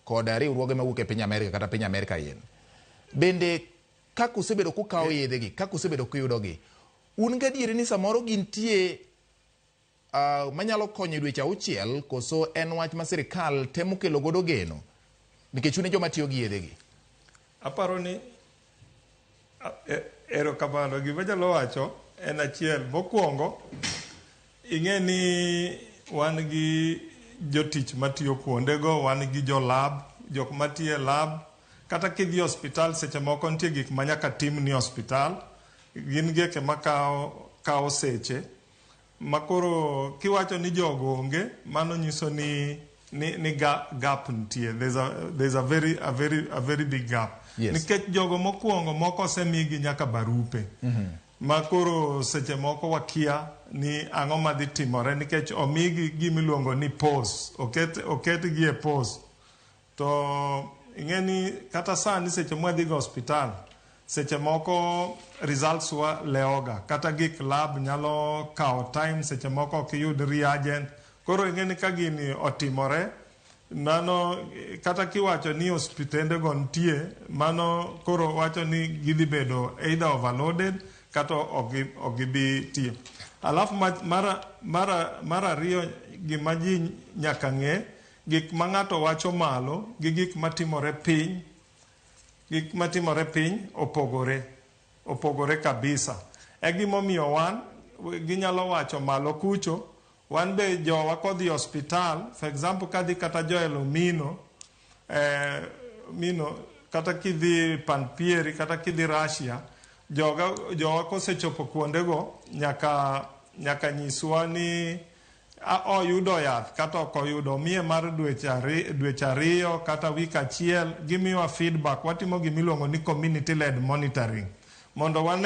kod riwruoge mawuok e piny Amerika kata piny Amerika yen. Bende kaka usebedo kukawo yedhegi, kaka usebedo kuyudogi, un gadieri ni samoro gintie manyalo konyo e dweche 6 koso en wach ma sirikal temo kelo godo geno nikech un e joma tiyo gi yedhegi? Aparo ni erokamano. Gima anyalo wacho en achiel. Mokwongo, ing'e ni wan gi jotich matiyo kuondego, wan gi jo lab, jok matiyo e lab. Kata kidhi e osiptal seche moko nitie gik ma nyaka timni e osiptal. Gin geke makawo kawo seche. Makoro kiwacho ni jogo onge, mano nyiso ni gap nitie. There's a very big gap. Nikech jogo mokwongo moko osemigi nyaka barupe. Ma koro seche moko wakia ni ang'o madhi timore nikech omigi gimiluongo ni pause. Oketgi e pause. To ing'e ni kata sani seche mwadhi go osiptal, seche moko results wa lewoga kata gik lab nyalo kawo time, seche moko ok iyud reagent. Koro ing'e ni ka gini otimore, mano kata kiwacho ni osiptende go nitie, mano koro wacho ni gidhi bedo either overloaded kata ok gibi tiyo. Alafu mar ariyo, gima ji nyaka ng'e, gik ma ng'ato wacho malo gi gik matimore piny, gik matimore piny opogore, opogore kabisa. E gimomiyo wan ginyalo wacho malo kucho, wan be jowa kodhi e osiptal, for example kadhi kata Joel Omino, Mino kata kidhi Panpieri kata kidhi Russia, joga jowa kosechopo kuondego nyaka nyiswa ni oyudo yath kata ok oyudo, omiye mar dweche 2 kata wik achiel, gimiyowa feedback. Watimo gimiluongo ni community led monitoring mondo wane